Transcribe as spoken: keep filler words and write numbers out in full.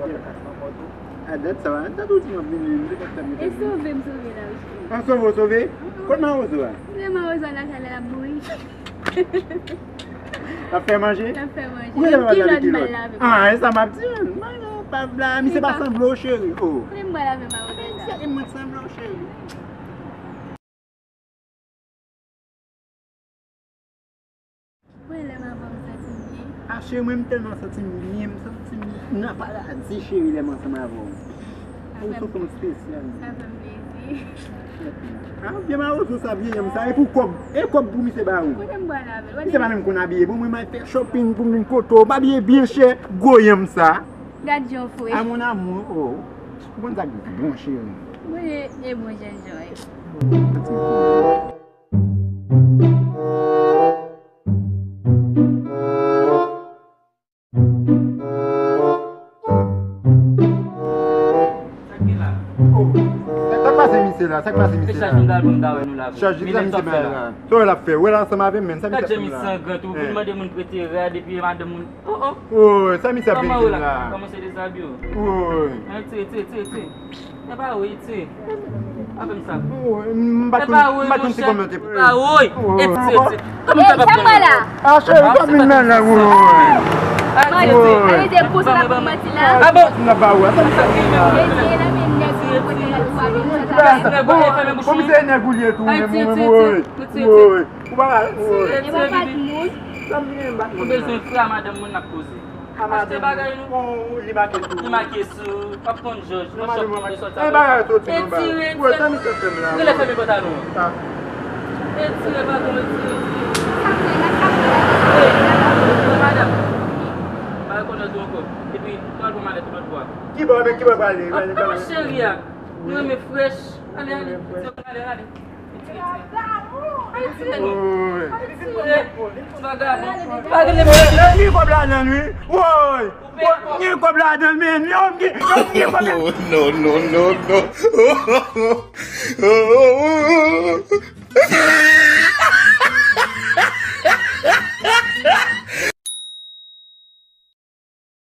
A dat sa, a dat ou di m ap vini, m te konn fè m. E sove m sove la, wi. An sove w sove? Kot mawozo a? Lè mawozo a lakay la, l ap mouri. L ap fè manje? L ap fè manje. Ou genlè pa lave kilòt? Ah, e sa m ap di, man. Mwen pa vle, misye pa sanble w, cheri. Oh. Kote m pral lave mawozo sa? Misye di mwen sanble w, cheri. Mwen lè m avè w, m santi m byen. Ah, cheri, mwen, m tèlman santi m byen, m santi m nan paradi, cheri, lè m ansanm avè w. Ou sou fè m espesyal. Sa fè m plezi. Ah, byen mawozo sa, vye yanm sa. E pou kòb, e kòb pou misye ba ou. Kote m pral avè l? Misye pa menm konn abiye. Bon, mwen, m al fè shopping pou m vin kote w. M abiye byen chè, gwo yanm sa. Gad jan w fre. Ah, mon amour, oh. Ou konn sa k bon, cheri. Mwen e bon jèn jan. Sa k pase misye la? Sa k pase misye la? Chaj li la, misye bay la. Sa w wè l ap fè? Wè l ansanm avè m, men. Sa misye ap fè la? Sangran tou, vin mande moun prete rad, epi madanm moun. Oh, oh. Woy, sa misye ap vin di la? Kòman se dezabiye w? Woy. Tire, tire, tire, tire. E pa woy, tire. Avè m sa. Woy, m pa konn, m pa konn si kòman te. E pa woy. E tire, tire. Kòman sa pa pran la? Ah, cheri, pa vin nan nan woy. Manti, ale de pou sa pou manti la. Ah bon? N ap ba ou. Sa misye ap fè la? Bon, misye nèg ou li ye tou, men mwen, woy. Woy. Ou pa, woy. E pa pa moun. Sa m vin bat moun. Ou bezwen frè a madanm moun n ap koze. Achte bagay nou. Li make sou. Li make sou. W ap konn jòj. Mwen chòk moun de sòt sa. E bagay soti nan bagay. Tire, tire. Sa misye fè m la? Genlè fèmen pantalon an. E tire baton, e tire, tire. Madanm. Pa rekonèt ou ankò. Epi, pral pran malèt tout lòt bò a. Ki bò, men ki bò prale? Ap, ap cheri a. Nou renmen frèch. Ale, ale. Ale, ale. Gen kòb ladan l, wi. Woy! Gen kòb ladan l, men. Yo, gen, yo, gen kòb ladan l. No, no, no, no, no.